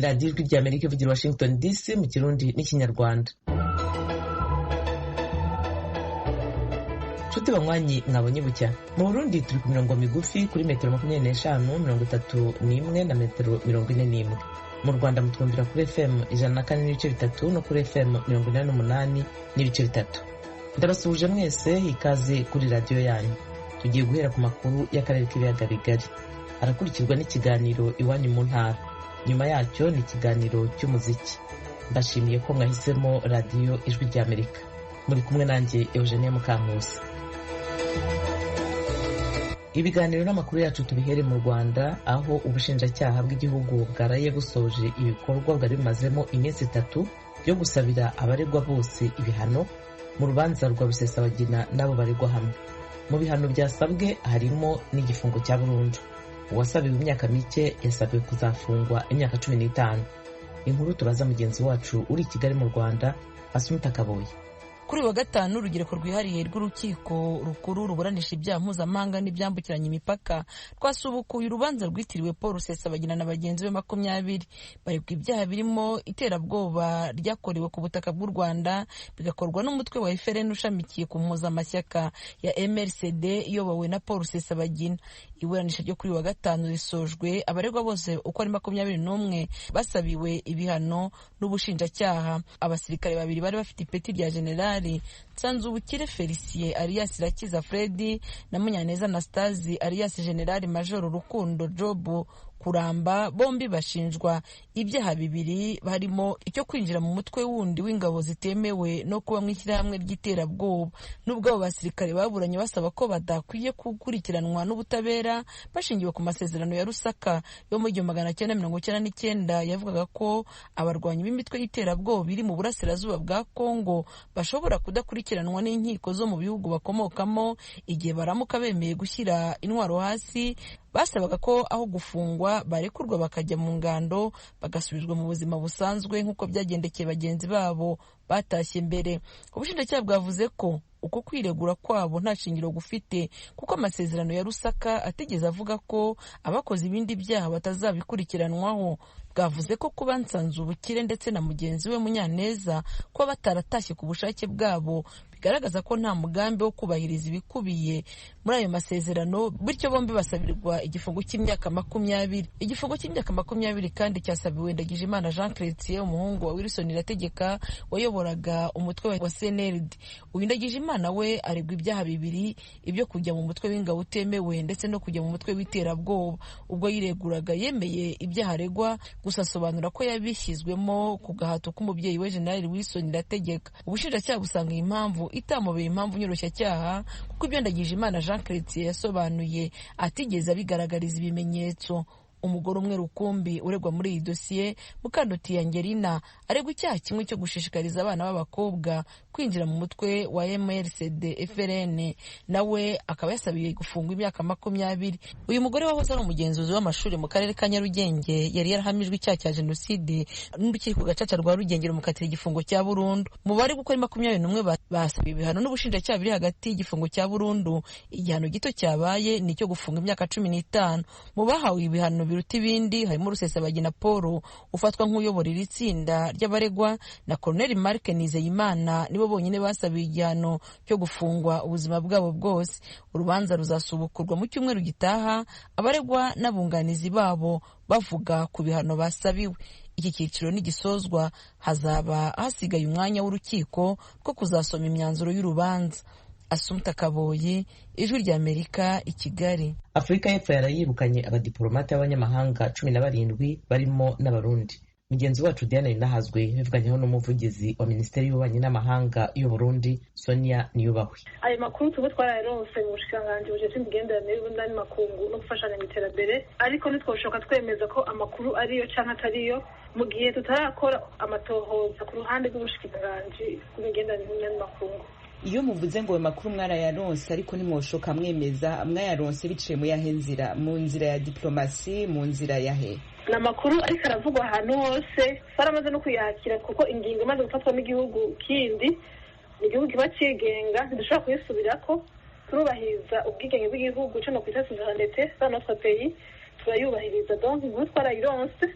Ni radiyo Ijwi ry'Amerika ivugira Washington DC mu Kirundi n'Ikinyarwanda. Nshuti banywanyi, mwabonye bucya. Mu Burundi turi ku mirongo migufi kuri metero 25, 31 na metero 41. Mu Rwanda mutwumvira kuri FM 104.3 no kuri FM 88.3. Ndabasuhuje mwese, ikaze kuri radiyo yanyu. Tugiye guhera ku makuru y'akarere k'ibiyaga bigari, arakurikirwa n'ikiganiro Iwanyu mu Ntara. Nyuma yacyo ni ikiganiro cy'umuziki. Mbashimiye ko mwahisemo radiyo Ijwi ry'Amerika. Muri kumwe nanjye, Eugenie Mukankusi. Ibiganiro n'amakuru yacu tubihere mu Rwanda, aho ubushinjacyaha bw'igihugu bwaraye busoje ibikorwa bwari bumazemo iminsi 3 byo gusabira abaregwa bose ibihano mu rubanza rwa Rusesabagina n'abo baregwa hamwe. Mu bihano byasabwe harimo n'igifungo cya burundu. Uwasabiwe imyaka mike yasabiwe kuzafungwa imyaka 15. Inkuru tubaza mugenzi wacu uri i Kigali mu Rwanda, Asumuta Kaboye. Kuri wa gatanu, urugereko rwihariye rw'urukiko rukuru ruburanisha ibyaha mpuzamahanga n'ibyambukiranya imipaka rwasubukuye urubanza rwitiriwe Paul Rusesabagina na bagenzi be 20. Baregwa ibyaha birimo iterabwoba ryakorewe ku butaka bw'u Rwanda, bigakorwa n'umutwe wa FLN ushamikiye ku mpuzamashyaka ya MRCD iyobowe na Paul Rusesabagina. Iburanisha ryo kuri wa gatanu risojwe abaregwa bose uko ari 21 basabiwe ibihano n'ubushinjacyaha. Abasirikare babiri bari bafite ipeti rya generali, Nsanzubukire Felicien alias Irakiza Fredi na Munyaneza Anastasi alias Generali Major Rukundo Job Kuramba, bombi bashinjwa ibyaha bibiri, harimo icyo kwinjira mu mutwe wundi w'ingabo zitemewe no kuba mu ishyirahamwe ry'iterabwoba. Nubwo abo basirikare baburanye basaba ko badakwiye gukurikiranwa n'ubutabera bashingiwe ku masezerano ya Lusaka yo mu 1999 yavugaga ko abarwanyi b'imitwe y'iterabwoba iri mu burasirazuba bwa Kongo bashobora kudakurikiranwa n'inkiko zo mu bihugu bakomokamo igihe baramuka bemeye gushyira intwaro hasi, basabaga ko aho gufungwa barekurwa bakajya mu ngando, bagasubizwa mu buzima busanzwe nk'uko byagendekeye bagenzi babo batashye mbere. Ubushinjacyaha bwavuze ko uko kwiregura kwabo nta shingiro gufite, kuko amasezerano ya Lusaka atigeze avuga ko abakoze ibindi byaha batazabikurikiranwaho. Bwavuze ko kuba Nsanzubukire ndetse na mugenzi we Munyaneza kuba bataratashye ku bushake bwabo bigaragaza ko nta mugambi wo kubahiriza ibikubiye muri ayo masezerano, bityo bombi basabirwa igifungo cy'imyaka 20. Igifungo cy'imyaka 20 kandi cyasabiwe Ndagijimana Jean Chrétien, umuhungu wa Wilson Irategeka wayoboraga umutwe wa CNLD. Uyu Ndagijimana we aregwa ibyaha bibiri, ibyo kujya mu mutwe w'ingabo utemewe ndetse no kujya mu mutwe w'iterabwoba. Ubwo yireguraga yemeye ibyaha aregwa, gusa asobanura ko yabishyizwemo ku gahato k'umubyeyi we General Wilson Irategeka. Ubushinjacyaha busanga iyi mpamvu itamubeye impamvu nyoroshyacyaha, kuko ibyo Ndagijimana Jean Chrétien yasobanuye atigeze abigaragariza ibimenyetso. Umugore umwe rukumbi uregwa muri iyi dosiye, Mukandutiye Angelina, aregwa icyaha kimwe cyo gushishikariza abana b'abakobwa kwinjira mu mutwe wa MRCD FLN, nawe akaba yasabiye gufungwa imyaka 20. Uyu mugore wahoze ari umugenzuzi w'amashuri mu karere ka Nyarugenge yari yarahamijwe icyaha cya jenoside n'urukiko gacaca rwa Rugenge rumukatira igifungo cya burundu. Mu bari gukora 21 basabiwe ibihano n'ubushinjacyaha biri hagati y'igifungo cya burundu, igihano gito cyabaye ni icyo gufunga imyaka 15. Mu bahawe ibihano biruta ibindi harimo Rusesabagina Paul ufatwa nk'uyobora iri tsinda ry'abaregwa na Colonel Mark Nizeyimana, nibo bonyine basabiwe igihano cyo gufungwa ubuzima bwabo bwose. Urubanza ruzasubukurwa mu cyumweru gitaha, abaregwa n'abunganizi babo bavuga ku bihano basabiwe. Iki cyiciro nigisozwa hazaba hasigaye umwanya w'urukiko rwo kuzasoma imyanzuro y'urubanza. Asumta Kaboyi, Ijwi ry'Amerika, i Kigali. Afurika y'Epfo yarayirukanye abadiporomate b'abanyamahanga 17 barimo n'Abarundi. Mugenzi wacu Diane Ninahazwe yabivuganyeho n'umuvugizi wa Minisiteri y'Ububanyi n'Amahanga y'u Burundi, Sonia Niyubahwe. Ayo makuru tuba twarayaronse mu bushikiranganji bujejwe imigenderanire y'Uburundi n'amakungu no gufashanya mu iterambere, ariko ntitwoshoka twemeza ko amakuru ariyo canke atariyo mu gihe tutarakora amatohoza ku ruhande rw'ubushikiranganji bw'imigenderanire y'Uburundi n'amakungu. Iyo muvuze ngo ayo makuru mwarayaronse ariko ntimwoshoka mwemeza, mwayaronse biciye mu yahe nzira? Mu nzira ya diplomasi, mu nzira ya he? Ni amakuru ariko aravugwa ahantu hose, twaramaze no kuyakira, kuko ingingo imaze gufatwa n'igihugu kindi, ni igihugu kiba cigenga, ntidushobora kuyisubirako. Turubahiriza ubwigenge bw'igihugu, ico nokwita souveraineté dans notre pays, turayubahiriza. Donc inkuru twarayironse.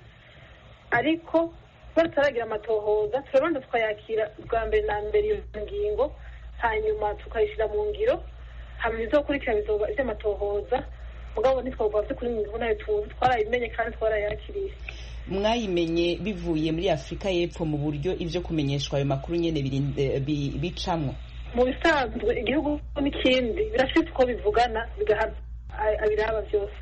Ariko kubera tutaragira amatohoza, turabanza tukayakira bwa mbere na mbere iyo ngingo, hanyuma tukayishyira mu ngiro, hanyuma ibizokurikira bizoba ivy'amatohoza. Mugabo ntitwovuga vy'ukuri mu nayo tuzi, twarayimenye kandi twarayakiriye. Mwayimenye bivuye muri Afurika y'Epfo mu buryo ivyo kumenyeshwa ayo makuru nyene bicamwo? Mu bisanzwe igihugu n'ikindi birafite uko bivugana, bigaha abiraba vyose.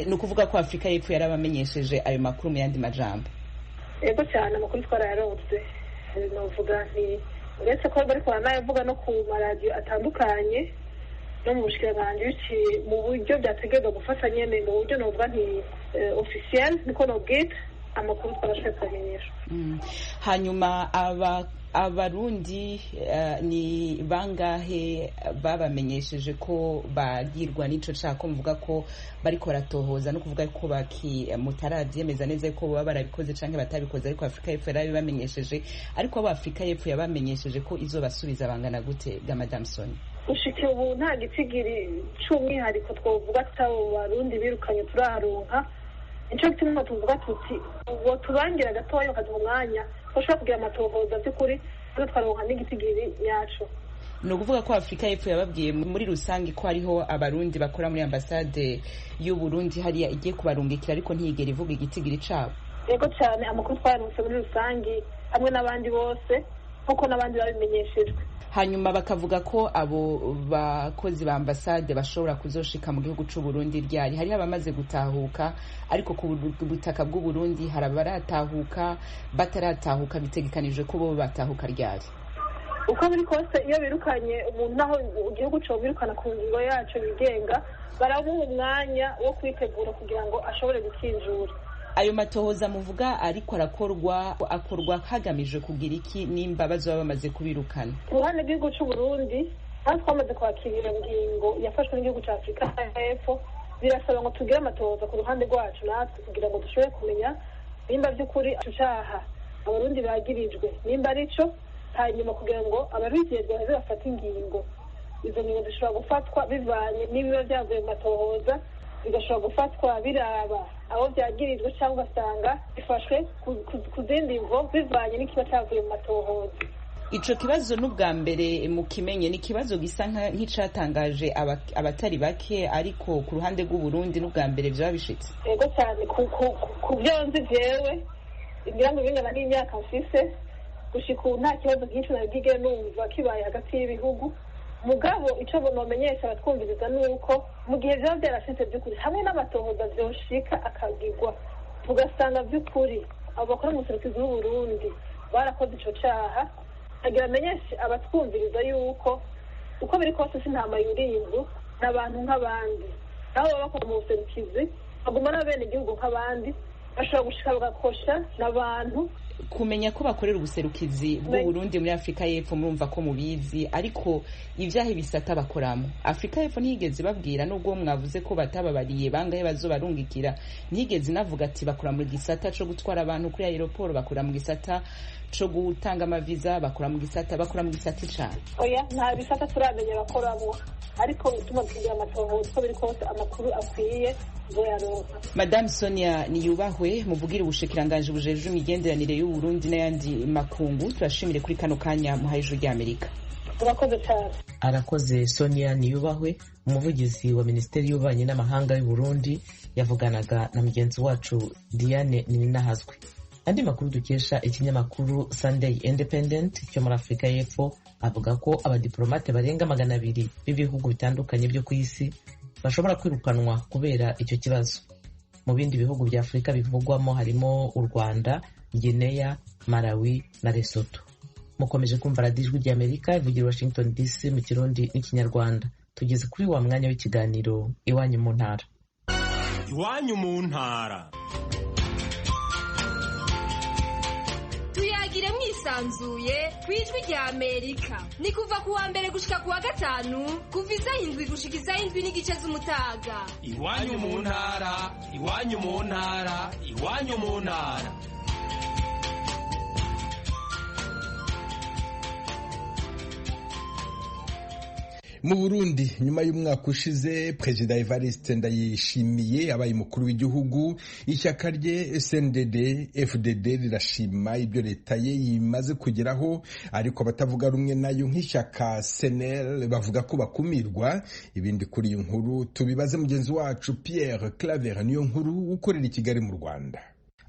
Ni ukuvuga ko Afurika y'Epfo yarabamenyesheje ayo makuru mu yandi majambo? Yego cyane, amakuru twarayaronse. Novuga nti uretse ko bariko baranayavuga no ku maradiyo atandukanye no mu bushikiranganji, biciye mu buryo byategerezwa gufata nyene, mu buryo novuga nti officiel, niko nobwita, amakuru twarashoboye kuyamenyeshwa. Hanyuma Abarundi ni bangahe babamenyesheje ko bagirwa n'ico caha, ko muvuga ko bariko baratohoza, no kuvuga ko baki mutaravyemeza neza ko baba barabikoze canke batabikoze, ariko Afurika y'Epfo yarabibamenyesheje? Ariko abo Afurika y'Epfo yabamenyesheje ko izobasubiza bangana gute ga Madame Sonia? Gushika ubu nta gitigiri c'umwihariko twovuga c'abo Barundi birukanye turaronka. Nico gituma tuvuga tuti uwo tubangira gatoya bakaduha umwanya twashobora kugira amatohoza by'ukuri, maze twaronka n'igitigiri nyaco. Ni ukuvuga ko Afurika y'Epfo yababwiye muri rusange ko hariho Abarundi bakora muri ambasade y'Uburundi hariya igiye kubarungikira, ariko ntiyigera ivuga igitigiri cabo? Yego cyane, amakuru twayaronse muri rusange hamwe n'abandi bose, nk'uko n'abandi babimenyeshejwe. Hanyuma bakavuga ko abo bakozi ba ambasade bashobora kuzoshika mu gihugu c'u Burundi ryari? Hariho abamaze gutahuka, ariko ku butaka bw'u Burundi hari abaratahuka, bataratahuka, bitegekanijwe ko bo batahuka ryari? Uko biri kose, iyo birukanye umuntu, naho igihugu cobirukana ku ngingo yaco yigenga, baramuha umwanya wo kwitegura kugira ngo ashobore gukinjura. Ayo matohoza muvuga ariko arakorwa, akorwa hagamijwe kugira iki nimba bazoba bamaze kubirukana? Ku ruhande rw'igihugu c'u Burundi, aho twamaze kwakira iyo ngingo yafashwe n'igihugu ca Afurika y'Epfo, birasaba ngo tugire amatohoza ku ruhande rwacu natwe, kugira ngo dushobore kumenya nimba vy'ukuri ico caha Abarundi bagirijwe nimba arico, hanyuma kugira ngo ababijejwe baheze bafate ingingo. Izo ngingo zishobora gufatwa bivanye n'ibiba vyavuye mu matohoza, bigashobora gufatwa biraba abo byagirijwe, cyangwa ugasanga bifashwe ku zindi mvo bivanye n'ikiba cyavuye mu matohoza. Ico kibazo n'ubwa mbere mukimenye? Ni ikibazo gisa nk'icatangaje abatari bake, ariko ku ruhande rw'Uburundi n'ubwa mbere vyaba bishitse? Yego cyane, ku vyo nzi jewe, ngira ngo bingana n'imyaka mfise, gushika ubu nta kibazo nk'ico nabwigere numva kibaye hagati y'ibihugu. Mugabo ico nomenyesha abatwumviriza ni uko mu gihe vyaba vyarashitse vy'ukuri, hamwe n'amatohoza vyoshika akagirwa, tugasanga vy'ukuri abo bakora mu buserukizi bw'Uburundi barakoze ico caha, agira amenyeshe abatwumviriza yuko uko biri kose si intama yuriye inzu, ni abantu nk'abandi, nabo baba bakora mu buserukizi baguma n'abenegihugu nk'abandi, bashobora gushika bagakosha n'abantu. Kumenya ko bakorera ubuserukizi bw'Uburundi muri Afurika y'Epfo murumva ko mubizi, ariko ivyaha ibisata bakoramo Afurika y'Epfo ntiyigeze babwira, nubwo mwavuze ko batababariye bangahe bazobarungikira, ntiyigeze inavuga ati bakora mu gisata co gutwara abantu kuri aeroport, bakora mu gisata co gutanga amaviza, bakora mu gisata, bakora mu gisata cane? Oya, nta bisata turamenya bakoramwo, ariko bituma tugira amatohoza, uko biri kose amakuru akwiye tuzoyaronka. Madame Sonia Niyubahwe, muvugire ubushikiranganji bujejwe imigenderanire y'Uburundi n'ayandi makungu, turashimire kuri kano kanya muhaye Ijwi ry'Amerika. Urakoze cyane. Arakoze Sonia Niyubahwe, umuvugizi wa Minisiteri y'Ububanyi n'Amahanga y'u Burundi, yavuganaga na mugenzi wacu Diane Nininahazwe. Andi makuru dukesha ikinyamakuru Sunday Independent cyo muri Afurika y'Epfo avuga ko abadiplomate barenga 200 b'ibihugu bitandukanye byo ku isi bashobora kwirukanwa kubera icyo kibazo. Mu bindi bihugu bya Afurika bivugwamo harimo u Rwanda, Guinea, Malawi na Lesotho. Mukomeje kumva radiyo Ijwi ry'Amerika ivugira Washington DC mu Kirundi n'Ikinyarwanda. Tugeze kuri wa mwanya w'ikiganiro Iwanyu mu Ntara. Iwanyu mu Ntara. Tuyagire mwisanzuye ku Ijwi rya Amerika. Ni kuva ku wa mbere gushika ku wa gatanu, kuva isaha 7 gushika isaha 7:30 z'umutaga. Iwanyu mu ntara, iwanyu mu ntara, iwanyu mu ntara. Mu Burundi, nyuma y'umwaka ushize Perezida Evariste Ndayishimiye abaye umukuru w'igihugu, ishyaka rye CNDD FDD rirashima ibyo leta ye yimaze kugeraho, ariko abatavuga rumwe nayo nk'ishyaka CNL bavuga ko bakumirwa. Ibindi kuri iyi nkuru tubibaze mugenzi wacu Pierre Claver niyo nkuru ukorera i Kigali mu Rwanda.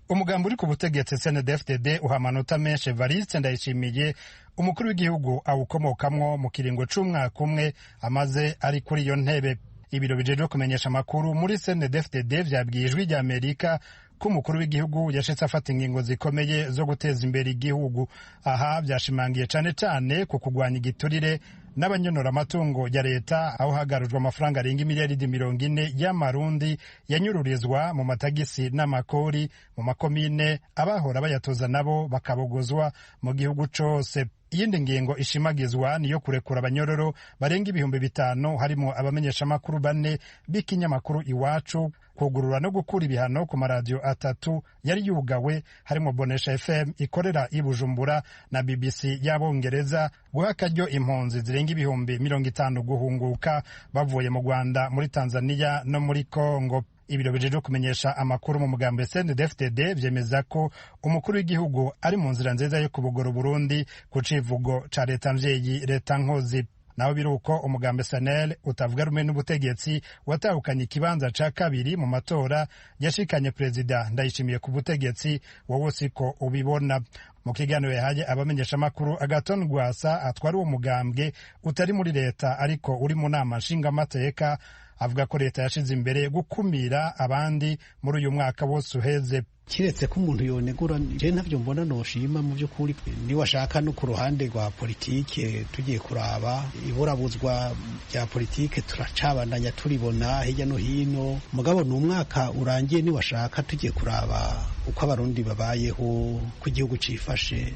Umugambi uri ku butegetsi CNDD-FDD uha amanota menshi Evariste Ndayishimiye, umukuru w'igihugu awukomokamwo, mu kiringo c'umwaka umwe amaze ari kuri iyo ntebe. Ibiro bijejwe kumenyesha amakuru muri CNDD-FDD vyabwiye Ijwi rya Amerika ko umukuru w'igihugu yashitse afata ingingo zikomeye zo guteza imbere igihugu. Aha vyashimangiye cane cane ku kugwanya igiturire n'abanyonora amatungo ya leta, aho hagarujwe amafaranga arenga imiliyaridi 40 y'amarundi yanyururizwa mu matagisi n'amakori mu makomine, abahora bayatoza nabo bakabogozwa mu gihugu cose. Iyindi ngingo ishimagizwa niyo kurekura abanyororo barenga 5000, harimo abamenyeshamakuru bane b'ikinyamakuru Iwacu, kugurura no gukura ibihano ku maradiyo atatu yari yugawe, harimo Bonesha FM ikorera i Bujumbura na BBC y'Abongereza, guha akaryo impunzi zirenga 50,000 guhunguka bavuye mu Rwanda, muri Tanzania no muri Congo. Ibiro bijejwe kumenyesha amakuru mu mugambi CNDD-FDD vyemeza ko umukuru w'igihugu ari mu nzira nziza yo kubugora Burundi ku civugo ca leta mvyeyi, leta nkozi. Naho biruko, umugambi SNL utavuga rumwe n'ubutegetsi watahukanye ikibanza ca kabiri mu matora yashikanye Perezida Ndayishimiye ku butegetsi, wowe siko ubibona. Mu kiganiro yahaye abamenyeshamakuru, Agaton Rwasa atwara uwo mugambwe utari muri leta ariko uri mu nama nshingamateka, avuga ko leta yashize imbere gukumira abandi muri uyu mwaka wose uheze. Kiretse ko umuntu yonegura, je ntavyo mbona noshima mu by'ukuri. Niwashaka no ku ruhande rwa politike, tugiye kuraba iburabuzwa rya politike turacabandanya turibona hirya no hino. Mugabo ni umwaka urangiye, niwashaka tugiye kuraba uko Abarundi babayeho, ko igihugu cifashe,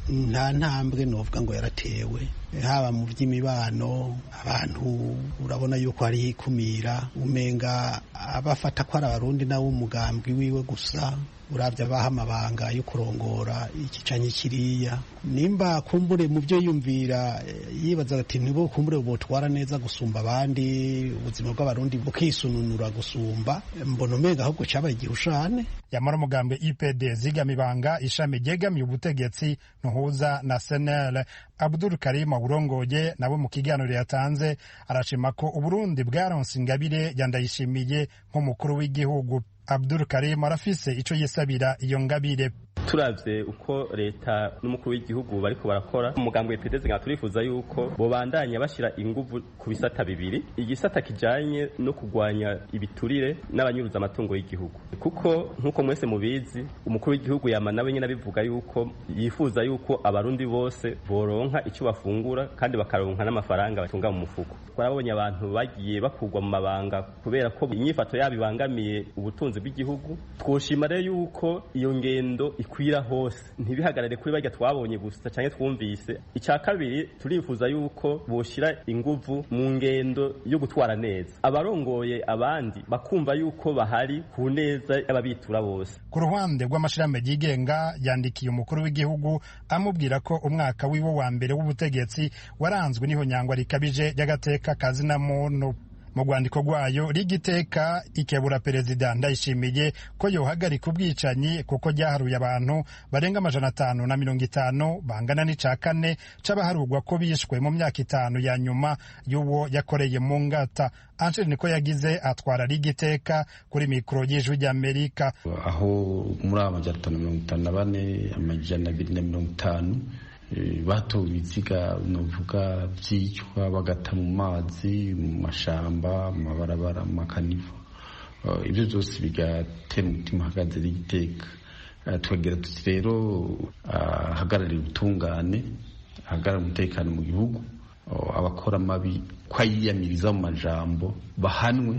nta ntambwe novuga ngo yaratewe, haba mu by'imibano. Abantu urabona yuko hariho ikumira, umenga abafata ko ari Abarundi nawe umugambwe wiwe gusa. Uravye abaha amabanga yo kurongora iki canke kiriya, nimba kumbure mu byo yumvira yibaza ati nibo kumbure botwara neza gusumba abandi, ubuzima bw'Abarundi bukisununura gusumba, mbona umenga ahubwo cabaye igihushane. Yamara umugambi UPD Zigamibanga, ishami ryegamiye ubutegetsi, ntuhuza na SNL. Abdul Karim awurongoye nawe mu kiganiro yatanze arashima ko Uburundi bwaronse ingabire ya Ndayishimiye nk'umukuru w'igihugu. Abdul Karim arafise ico yisabira iyo ngabire. Turavye uko leta n'umukuru w'igihugu bariko barakora, umugambi w'IPD nka turifuza yuko bobandanya bashira inguvu ku bisata bibiri: igisata kijanye no kugwanya ibiturire n'abanyuruza amatungo y'igihugu, kuko nkuko mwese mubizi, umukuru w'igihugu yama nawe nyene abivuga yuko yifuza yuko Abarundi bose boronka ico bafungura kandi bakaronka n'amafaranga batunga mu mufuko. Twarabonye abantu bagiye bakugwa mu mabanga kubera ko inyifato yabo ibangamiye ubutunzi bw'igihugu. Twoshima rero yuko iyo ngendo ikwira hose, ntibihagarare kuri barya twabonye gusa canke twumvise. Icya kabiri, turifuza yuko boshira inguvu mu ngendo yo gutwara neza, abarongoye abandi bakumva yuko bahari ku neza y'ababitura bose. Ku ruhande rw'amashirahamwe yigenga, yandikiye umukuru w'igihugu amubwira ko umwaka wiwe wa mbere w'ubutegetsi waranzwe n'ihonyangwa rikabije ry'agateka kazina muntu. Mu rwandiko rwayo, Rigiteka ikebura Perezida Ndayishimiye ko yohagarika ubwicanyi, kuko ryaharuye abantu barenga 550, bangana n'ica kane c'abaharurwa ko bishwe mu myaka 5 ya nyuma y'uwo yakoreye mu ngata. Angel niko yagize atwara Rigiteka kuri mikoro y'Ijwi ry'Amerika. Aho muri 554, 250 batowe ibiziga, novuga byicwa bagata mu mazi, mu mashamba, mu mabarabara, mu makanivo, ibyo byose bigatera umutima uhagaze n'igiteka. Tukagira tuti rero ahagararira ubutungane, ahagarara umutekano mu gihugu, abakora amabi ko ayiyamiriza mu majambo bahanwe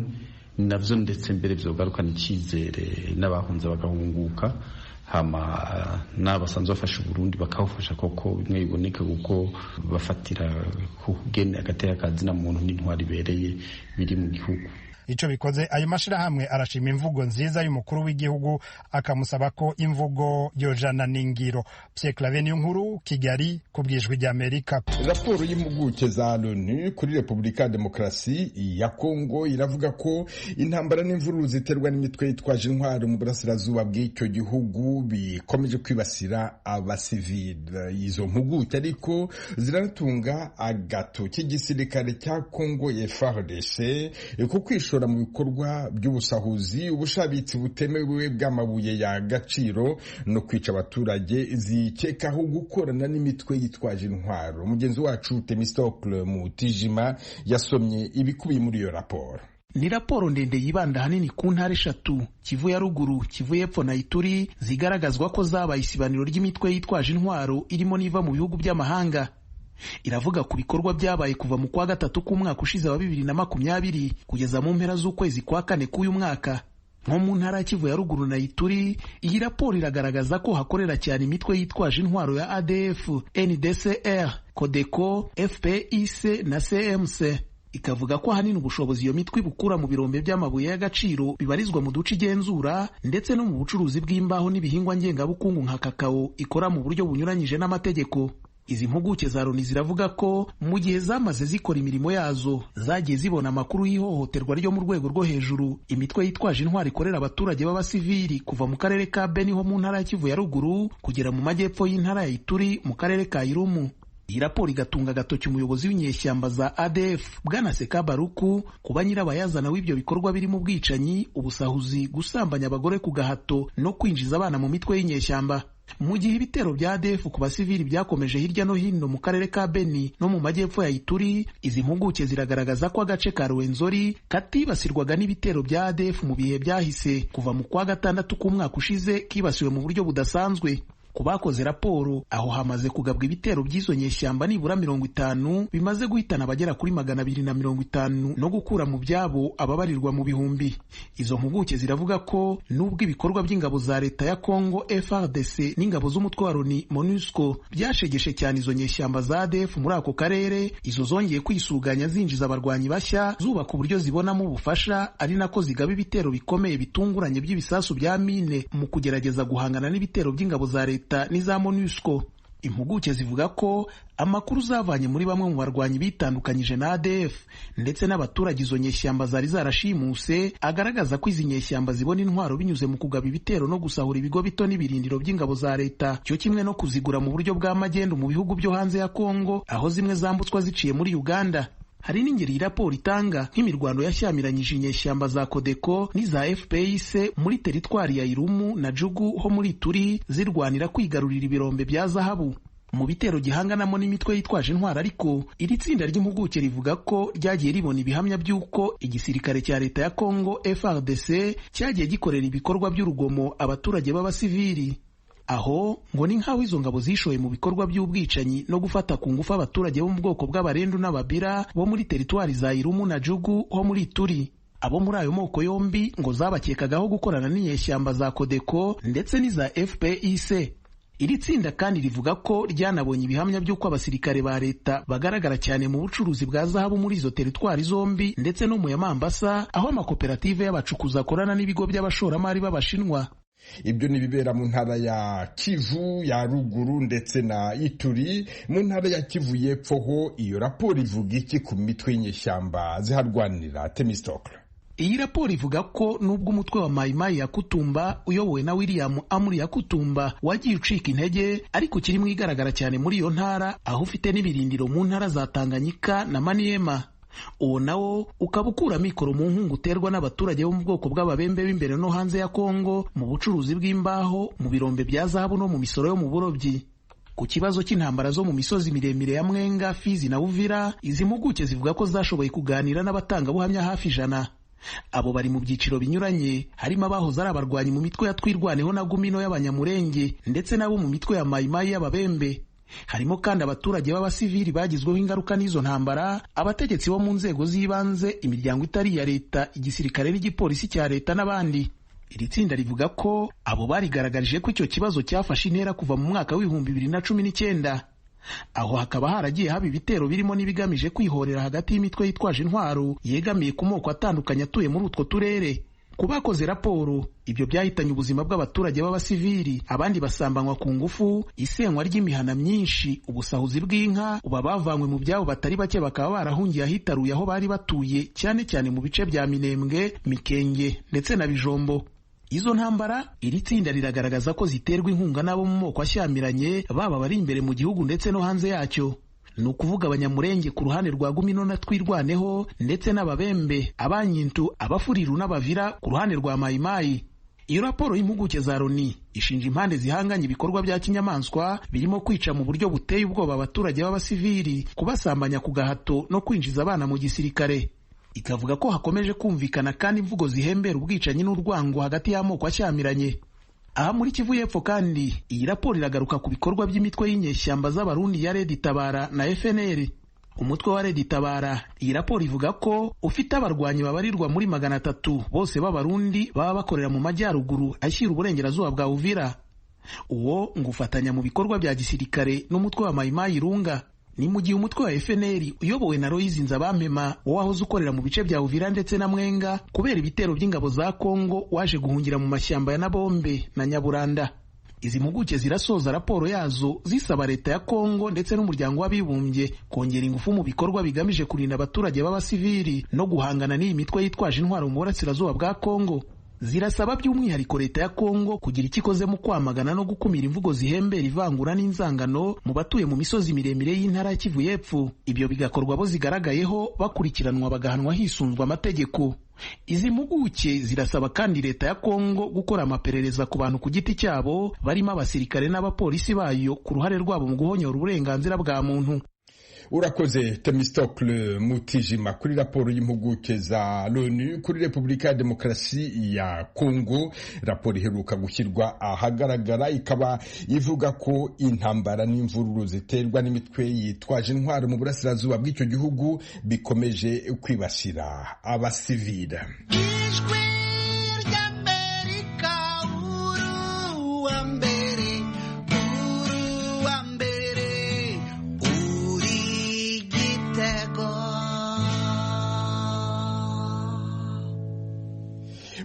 navyo, ndetse mbere vyogarukana icyizere n'abahunze bagahunguka, hama n'abasanzwe bafasha Uburundi bakawufasha koko bimwe biboneka, kuko bafatira ku kugene agateka kazina muntu n'intwari ibereye biri mu gihugu. Ico bikoze, ayo mashirahamwe arashima imvugo nziza y'umukuru w'igihugu, akamusaba ko imvugo yojana n'ingiro. Pierre Claver Niyonkuru, Kigali, ku bw'Ijwi ry'Amerika. Raporo y'impuguke za Loni kuri Repubulika ya Demokarasi ya Kongo iravuga ko intambara n'imvururu ziterwa n'imitwe yitwaje intwaro mu burasirazuba bw'icyo gihugu bikomeje kwibasira abasivili. Izo mpuguke ariko ziranatunga agatoki igisirikare cya Kongo FARDC ku kwishora mu bikorwa by'ubusahuzi, ubushabitsi butemewe bw'amabuye y'agaciro no kwica abaturage, zikekaho gukorana n'imitwe yitwaje intwaro. Mugenzi wacu Temistocle Mutijima yasomye ibikubiye muri iyo raporo. Ni raporo ndende yibanda ahanini ku ntara eshatu, Kivu ya ruguru, Kivu y'epfo na Ituri, zigaragazwa ko zabaye isibaniro ry'imitwe yitwaje intwaro irimo n'iva mu bihugu by'amahanga. Iravuga ku bikorwa byabaye kuva mu kwa gatatu k'umwaka ushize wa 2020 kugeza mu mpera z'ukwezi kwa kane k'uyu mwaka. Nko mu ntara ya Kivu ya ruguru na Ituri, iyi raporo iragaragaza ko hakorera cyane imitwe yitwaje intwaro ya ADF, NDCR, Codeco, FPIC na CMC. Ikavuga ko ahanini ubushobozi iyo mitwe ibukura mu birombe by'amabuye y'agaciro bibarizwa mu duce igenzura, ndetse no mu bucuruzi bw'imbaho n'ibihingwa ngengabukungu nka kakao ikora mu buryo bunyuranyije n'amategeko. Izi mpuguke za Loni ziravuga ko mu gihe zamaze zikora imirimo yazo, zagiye zibona amakuru y'ihohoterwa ryo mu rwego rwo hejuru imitwe yitwaje intwaro ikorera abaturage b'abasivili, kuva mu karere ka Beni ho mu ntara ya Kivu ya ruguru kugera mu majyepfo y'intara ya Ituri mu karere ka Irumu. Iyi raporo igatunga agatoki umuyobozi w'inyeshyamba za ADF Bwana Seka Baruku kuba nyirabayazana w'ibyo bikorwa birimo ubwicanyi, ubusahuzi, gusambanya abagore ku gahato no kwinjiza abana mu mitwe y'inyeshyamba. Mu gihe ibitero bya ADF ku basivili byakomeje hirya no hino mu karere ka Beni no mu majyepfo ya Ituri, izi mpuguke ziragaragaza ko agace ka Rwenzori katibasirwaga n'ibitero bya ADF mu bihe byahise, kuva mu kwa gatandatu k'umwaka ushize kibasiwe mu buryo budasanzwe. Ku bakoze raporo, aho hamaze kugabwa ibitero by'izo nyeshyamba nibura 50 bimaze guhitana abagera kuri 250 no gukura mu byabo ababarirwa mu bihumbi. Izo mpuguke ziravuga ko nubwo ibikorwa by'ingabo za leta ya Congo FARDC n'ingabo z'umutwe wa Loni MONUSCO byashegeshe cyane izo nyeshyamba za ADF muri ako karere, izo zongeye kwisuganya zinjiza abarwanyi bashya, zubaka uburyo zibonamo ubufasha, ari nako zigaba ibitero bikomeye bitunguranye by'ibisasu bya mine mu kugerageza guhangana n'ibitero by'ingabo za leta n'iza MONUSCO. Impuguke zivuga ko amakuru zavanye muri bamwe mu barwanyi bitandukanyije na ADF ndetse n'abaturage izo nyeshyamba zari zarashimuse agaragaza ko izi nyeshyamba zibona intwaro binyuze mu kugaba ibitero no gusahura ibigo bito n'ibirindiro by'ingabo za leta, cyo kimwe no kuzigura mu buryo bwa magendu mu bihugu byo hanze ya Kongo, aho zimwe zambutswa ziciye muri Uganda. Hari n'ingeri iyi raporo itanga nk'imirwano yashyamiranyije inyeshyamba za Codeco n'iza FPIC muri teritwari ya Irumu na Jugu ho muri Ituri, zirwanira kwigarurira ibirombe bya zahabu. Mu bitero gihanganamo n'imitwe yitwaje intwaro ariko, iri tsinda ry'impuguke rivuga ko ryagiye ribona ibihamya by'uko igisirikare cya leta ya Congo FARDC cyagiye gikorera ibikorwa by'urugomo abaturage b'abasivili. Aho ngo ni nk'aho izo ngabo zishoye mu bikorwa by'ubwicanyi no gufata ku ngufu abaturage bo mu bwoko bw'Abarendu n'Ababira bo muri teritwari za Irumu na Jugu ho muri Ituri. Abo muri ayo moko yombi ngo zabakekagaho gukorana n'inyeshyamba za Codeco ndetse n'iza FPIC. Iri tsinda kandi rivuga ko ryanabonye ibihamya by'uko abasirikare ba leta bagaragara cyane mu bucuruzi bwa zahabu muri izo teritwari zombi ndetse no mu ya Mambasa, aho amakoperative y'abacukuzi akorana n'ibigo by'abashoramari b'Abashinwa. Ibyo ni ibibera mu ntara ya Kivu ya ruguru ndetse na Ituri. Mu ntara ya Kivu y'epfo ho iyo raporo ivuga iki ku mitwe y'inyeshyamba ziharwanira? Temistocle. Iyi raporo ivuga ko nubwo umutwe wa Mayimayi ya Kutumba uyobowe na William Amuri ya Kutumba wagiye ucika intege, ariko ukiri mu igaragara cyane muri iyo ntara, aho ufite n'ibirindiro mu ntara za Tanganyika na Maniema. Uwo nawo ukaba ukura mikoro mu nkunga uterwa n'abaturage bo mu bwoko bw'Ababembe b'imbere no hanze ya Kongo, mu bucuruzi bw'imbaho, mu birombe bya zahabu no mu misoro yo mu burobyi. Ku kibazo cy'intambara zo mu misozi miremire ya Mwenga, Fizi na Uvira, izi mpuguke zivuga ko zashoboye kuganira n'abatangabuhamya hafi 100. Abo bari mu byiciro binyuranye, harimo abahoze ari abarwanyi mu mitwe ya Twirwaneho na Gumino y'Abanyamurenge, ndetse n'abo mu mitwe ya Mayimayi y'Ababembe. Harimo kandi abaturage b'abasivili bagizweho ingaruka n'izo ntambara, abategetsi bo mu nzego z'ibanze, imiryango itari iya leta, igisirikare n'igipolisi cya leta n'abandi. Iri tsinda rivuga ko abo barigaragarije ko icyo kibazo cyafashe intera kuva mu mwaka wa 2019. Aho hakaba haragiye haba ibitero birimo n'ibigamije kwihorera hagati y'imitwe yitwaje intwaro yegamiye ku moko atandukanye atuye muri utwo turere. Ku bakoze raporo, ibyo byahitanye ubuzima bw'abaturage b'abasivili, abandi basambanywa ku ngufu, isenywa ry'imihana myinshi, ubusahuzi bw'inka, ubu abavanywe mu byabo batari bake bakaba barahungiye ahitaruye aho bari batuye, cyane cyane mu bice bya Minembwe, Mikenge ndetse na Bijombo. Izo ntambara iri tsinda riragaragaza ko ziterwa inkunga n'abo mu moko ashyamiranye, baba bari imbere mu gihugu ndetse no hanze yacyo. Ni ukuvuga Abanyamurenge ku ruhande rwa Gumino na Twirwaneho, ndetse n'Ababembe, Abanyintu, Abafuriru n'Abavira ku ruhande rwa Mayimayi. Iyo raporo y'impuguke za Loni ishinja impande zihanganye ibikorwa bya kinyamaswa birimo kwica mu buryo buteye ubwoba abaturage b'abasivili, kubasambanya ku gahato no kwinjiza abana mu gisirikare. Ikavuga ko hakomeje kumvikana kandi imvugo zihembera ubwicanyi n'urwango hagati y'amoko ashyamiranye. Aha muri Kivu y'Epfo kandi iyi raporo iragaruka ku bikorwa by'imitwe y'inyeshyamba z'Abarundi ya Red Tabara na FNL. Umutwe wa Red Tabara, iyi raporo ivuga ko ufite abarwanyi babarirwa muri 300 bose b'Abarundi baba bakorera mu majyaruguru ashyira uburengerazuba bwa Uvira. Uwo ngo ufatanya mu bikorwa bya gisirikare n'umutwe wa Mayimayi Irunga. Ni mu gihe umutwe wa FNL uyobowe na Loyizi Nzabampema wahoze ukorera mu bice bya Uvira ndetse na Mwenga, kubera ibitero by'ingabo za Kongo waje guhungira mu mashyamba ya Nabombe na Nyaburanda. Izi mpuguke zirasoza raporo yazo zisaba leta ya Kongo ndetse n'umuryango w'abibumbye kongera ingufu mu bikorwa bigamije kurinda abaturage b'abasivili no guhangana n'iyi mitwe yitwaje intwaro mu burasirazuba bwa Kongo. Zirasaba by'umwihariko leta ya Kongo kugira icyo ikoze mu kwamagana no gukumira imvugo zihembera ivangura n'inzangano mu batuye mu misozi miremire y'intara ya Kivu y'Epfo. Ibyo bigakorwa bo zigaragayeho bakurikiranwa bagahanwa hisunzwe amategeko. Izi mpuguke zirasaba kandi leta ya Kongo gukora amaperereza ku bantu ku giti cyabo, barimo abasirikare n'abapolisi bayo, ku ruhare rwabo mu guhonyora uburenganzira bwa muntu. Urakoze Temistocle Mutijima kuri raporo y'impuguke za Loni kuri Repubulika ya Demokarasi ya Kongo. Raporo iheruka gushyirwa ahagaragara ikaba ivuga ko intambara n'imvururu ziterwa n'imitwe yitwaje intwaro mu burasirazuba bw'icyo gihugu bikomeje kwibasira abasivila. Ijwi ry'Amerika, uruwa mbere, uruwa mbere.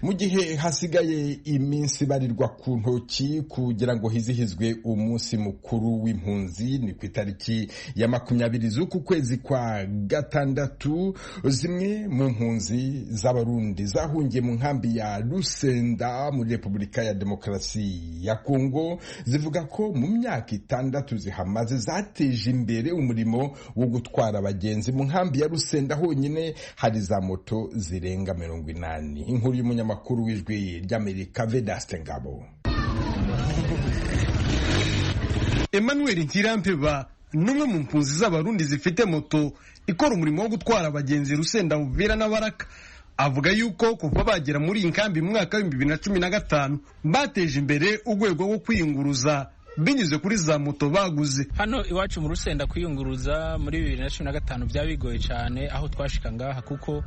Mu gihe hasigaye iminsi barirwa ku ntoki kugira ngo hizihizwe umunsi mukuru w'impunzi, ni ku itariki ya 20 z'uku kwezi kwa gatandatu, zimwe mu mpunzi z'Abarundi zahungiye mu nkambi ya Lusenda muri Repubulika ya Demokarasi ya Kongo zivuga ko mu myaka 6 zihamaze zateje imbere umurimo wo gutwara abagenzi. Mu nkambi ya Lusenda honyine hari za moto zirenga 80. Inkuru y'umunyamakuru w'Ijwi ry'Amerika Vedaste Ngabo. Emmanuel Ntirampeba n'umwe mu mpunzi z'Abarundi zifite moto ikora umurimo wo gutwara abagenzi Rusenda, Uvira na Baraka, avuga yuko kuva bagera muri iyi nkambi mu mwaka wa 2015 bateje imbere urwego rwo kwiyunguruza binyuze kuri za moto baguze. Hano iwacu mu Rusenda kwiyunguruza muri 2015 byabigoye cyane, aho twashika ngaha kuko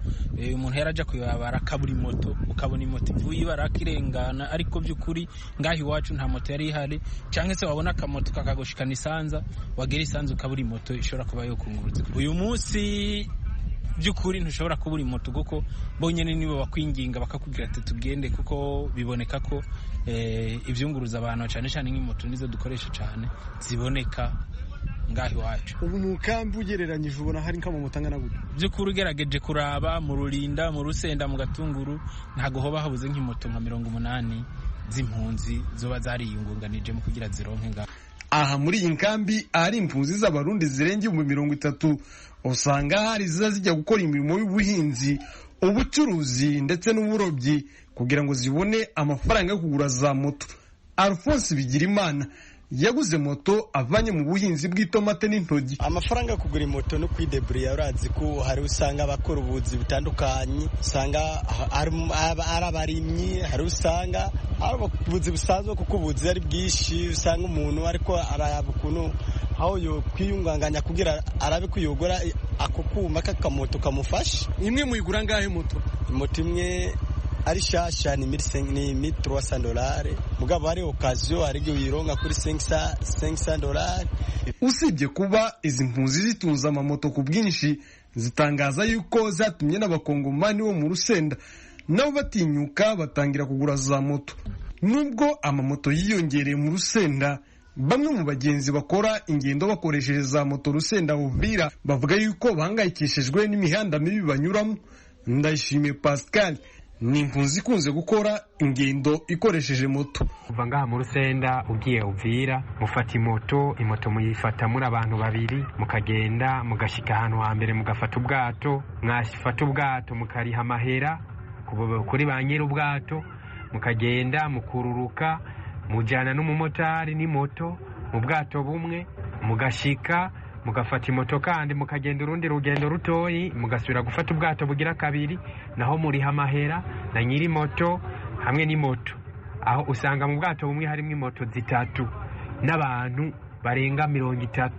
umuntu yaraja kuyabara akabura moto, ukabona moto ivuye ibara kirengana, ariko by'ukuri ngaha iwacu nta moto yari ihari, cyangwa se wabona akamoto kakagushikana isanza, wagera isanza ukabura moto ishobora kuba yo kunguruza. Uyu munsi by'ukuri ntushobora kubura moto kuko bonyene nibo bakwinginga bakakubwira ati tugende, kuko biboneka ko ibyunguruza abantu cyane cyane nk'imoto nizo dukoresha cyane ziboneka ngaho iwacu. Ubu mu kambi ugereranyije ubona hari nk'amamoto angana gute? By'ukuri ugerageje kuraba mu Rulinda, mu Rusenda, mu Gatunguru, ntago hoba habuze nk'imoto nka 80 z'impunzi zoba zariyungunganije mu kugira zironke ngaho. Aha muri iyi nkambi ahari impunzi z'Abarundi zirenga 30,000 usanga hari ziza zijya gukora imirimo y'ubuhinzi, ubucuruzi ndetse n'uburobyi kugira ngo zibone amafaranga yo kugura za moto. Alphonse Bigirimana yaguze moto avanye mu buhinzi bw'itomate n'intogi. Amafaranga yo kugura moto no kwideburiya, urazi ko hari usanga abakora ubuzi butandukanye, usanga ari abarimyi, hari usanga ari ubuzi busanzwe kuko ubuzi ari bwinshi, usanga umuntu ariko araba ukuntu aho yo kwiyunganganya kugira arabe kuyogora ako kuma k'akamoto kamufasha. Imwe muyigura ngahe moto? Moto imwe Ari shasha ni $1300, mugabo ari occasion ari uyironka kuri $500. Usibye kuba izi mpunzi zitunze amamoto ku bwinshi, zitangaza yuko zatumye n'abakongomani bo mu Rusenda nabo batinyuka batangira kugura za moto. Nubwo amamoto yiyongereye mu Rusenda, bamwe mu bagenzi bakora ingendo bakoresheje za moto Rusenda Uvira bavuga yuko bahangayikishijwe n'imihanda mibi banyuramo. Ndayishimiye Pascal ni impunzi ikunze gukora ingendo ikoresheje moto. Kuva ngaha mu Rusenda ugiye Uvira, mufata imoto, imoto muyifata muri abantu babiri, mukagenda mugashika ahantu hambere mugafata ubwato, mwafata ubwato mukariha amahera kuri ba nyiri ubwato, mukagenda mukururuka mujyana n'umumotari n'imoto mu bwato bumwe, mugashika mugafata imoto kandi mukagenda urundi rugendo rutoyi, mugasubira gufata ubwato bugira kabiri, naho muriha amahera na nyiri moto hamwe n'imoto. Aho usanga mu bwato bumwe harimo imoto zitatu n'abantu barenga 30,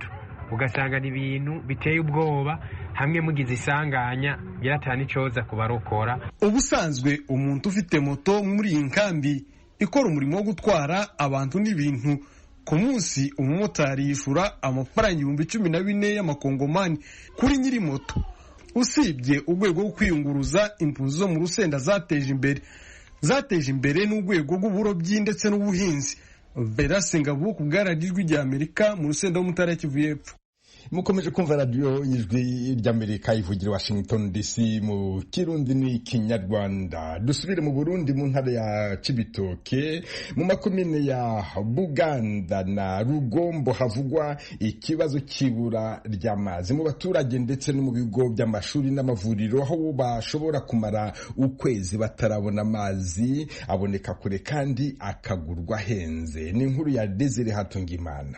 ugasanga ni ibintu biteye ubwoba, hamwe mugize isanganya biratana icoza kubarokora. Ubusanzwe umuntu ufite moto muri iyi nkambi ikora umurimo wo gutwara abantu n'ibintu, ku munsi umumotari yishura amafaranga 14,000 y'amakongomani kuri nyiri moto. Usibye urwego rwo kwiyunguruza, impunzi zo mu Rusenda zateje imbere n'urwego rw'uburobyi ndetse n'ubuhinzi. Vera Sengabo ku bwa radiyo Ijwi ry'Amerika mu Rusenda ho mu ntara ya Kivu y'Epfo. Mukomeje kumva radiyo Ijwi ry'Amerika ivugira Washington DC mu Kirundi n'iKinyarwanda. Dusubire mu Burundi mu ntara ya Cibitoke, mu makomine ya Buganda na Rugombo havugwa ikibazo cy'ibura ry'amazi mu baturage ndetse no mu bigo by'amashuri n'amavuriro, aho bashobora kumara ukwezi batarabona amazi aboneka kure kandi akagurwa ahenze. Ni inkuru ya Desire Hatungimana.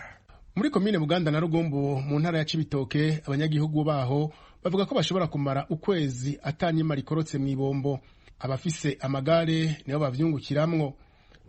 Muri komine Buganda na Rugombo mu ntara ya Cibitoke, abanyagihugu baho bavuga ko bashobora kumara ukwezi atanyima rikorotse mu ibombo. Abafise amagare nibo bavyungukiramwo,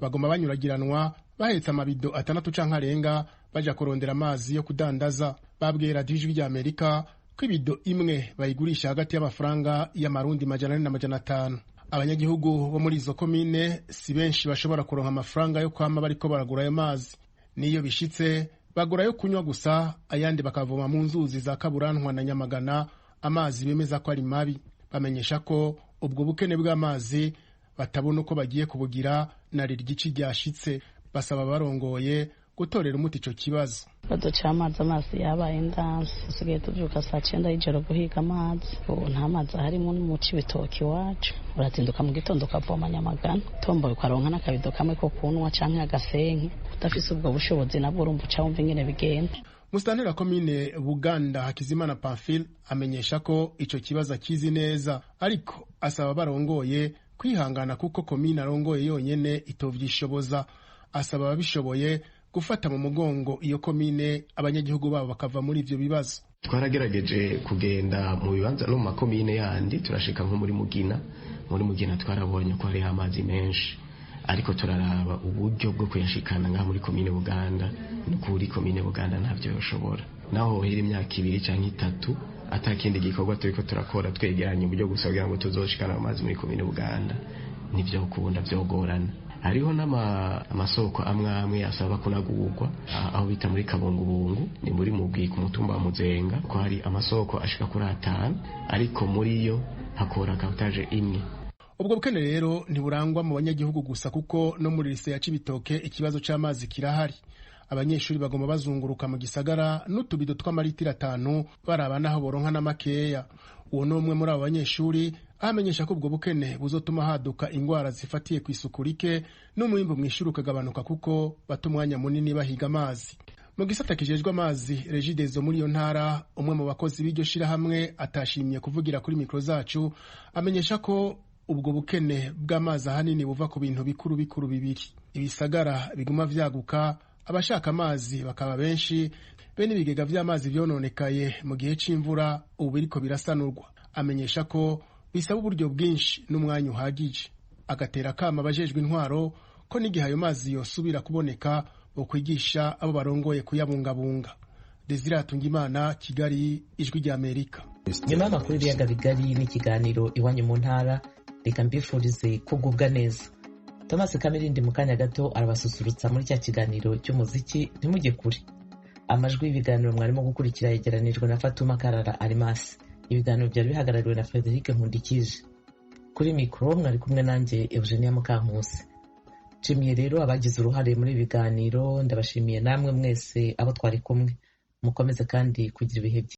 bagoma banyuragiranwa bahetse amabido 6 canke arenga baja kurondera amazi yo kudandaza. Babwiye radiyo Ijwi rya Amerika ko ibido imwe bayigurisha hagati y'amafaranga y'amarundi 400 na 500. Abanyagihugu bo muri izo komine si benshi bashobora kuronka amafaranga yo kwama bariko baragura ayo mazi, niyo bishitse bagura yo kunywa gusa, ayandi bakavoma mu nzuzi za Kaburantwa na Nyamagana, amazi bemeza ko ari mabi. Bamenyesha ko ubwo bukene bw'amazi batabona uko bagiye kubugira na riryici ryashitse. Basaba barongoye gutorera umuti ico kibazo. Baduca amazi, amazi yabaye ndansi, dusigaye tuvyuka saa 9 y'ijoro guhiga amazi. Ubu nta mazi aharimo mu Cibitoke iwacu. Urazinduka mu gitondo ukavoma Nyamagana, utomboye ukaronka n'akabido kamwe ko kunywa canke agasenke. Udafise ubwo bushobozi nabwo urumva uca wumva ingene bigenda. Musitanteri wa komine Buganda Hakizimana Pamphile amenyesha ko ico kibazo akizi neza, ariko asaba barongoye kwihangana kuko komine arongoye yonyene itovyishoboza. Asaba ababishoboye gufata mu mugongo iyo komine, abanyagihugu babo bakava muri ivyo bibazo. Twaragerageje kugenda mu bibanza no mu makomine yandi, turashika nko muri Mugina. Muri Mugina twarabonye ko hariho amazi menshi, ariko turaraba uburyo bwo kuyashikana ngaha muri komine Buganda. No kuri komine Buganda ntavyo yoshobora, naho hohera imyaka 2 canke 3 atakindi gikorwa turiko turakora, twegeranya uburyo gusa kugira ngo tuzoshikane amazi muri komine Buganda, nivyo kubunda vyogorana. Hariho n'amasoko amwe amwe asaba kunagurwa, aho bita muri Kabungubungu, ni muri Mugwi ku mutumba wa Muzenga, ko hari amasoko ashika kuri 5, ariko muri yo hakora kapitaje imwe. Ubwo bukene rero ntiburangwa mu banyagihugu gusa, kuko no muri lise ya Cibitoke ikibazo c'amazi kirahari. Abanyeshuri bagomba bazunguruka mu gisagara n'utubido tw'amaritiro 5 baraba naho boronka n'amakeya. Uwo ni umwe muri abo banyeshuri, ahamenyesha ko ubwo bukene buzotuma haduka ingwara zifatiye ku isuku rike n'umwimbu mw'ishuri ukagabanuka kuko bata umwanya munini bahiga amazi. Mu gisata kijejwe amazi Regideso muri iyo ntara, umwe mu bakozi b'iryo shirahamwe atashimye kuvugira kuri mikro zacu, amenyesha ko ubwo bukene bw'amazi ahanini buva ku bintu bikuru bikuru bibiri: ibisagara biguma vyaguka, abashaka amazi bakaba benshi, be n'ibigega vy'amazi vyononekaye mu gihe c'imvura ubu biriko birasanurwa. Amenyesha ko bisaba uburyo bwinshi n'umwanya uhagije, agatera akama abajejwe intwaro ko n'igihe ayo mazi yosubira kuboneka bokwigisha abo barongoye kuyabungabunga. Desire Hatungimana, Kigali, Ijwi ry'Amerika. Nyuma y'amakuru y'ibiyaga bigari n'ikiganiro Iwanyu mu ntara, Reka mbifurize kugubwa neza. Thomas Kamirindi mu kanya gato arabasusurutsa muri cya kiganiro cy'umuziki, ntimujye kure. Amajwi y'ibiganiro mwarimo gukurikira yegeranijwe na Fatuma Karara Arimasi. Ibiganiro byari bihagarariwe na Frederic Nkundikije. Kuri mikoro mwari kumwe nanjye Eugenia Mukankusi. Nshimiye rero abagize uruhare muri ibi biganiro, ndabashimiye namwe mwese abo twari kumwe. Mukomeze kandi kugira ibihe byiza.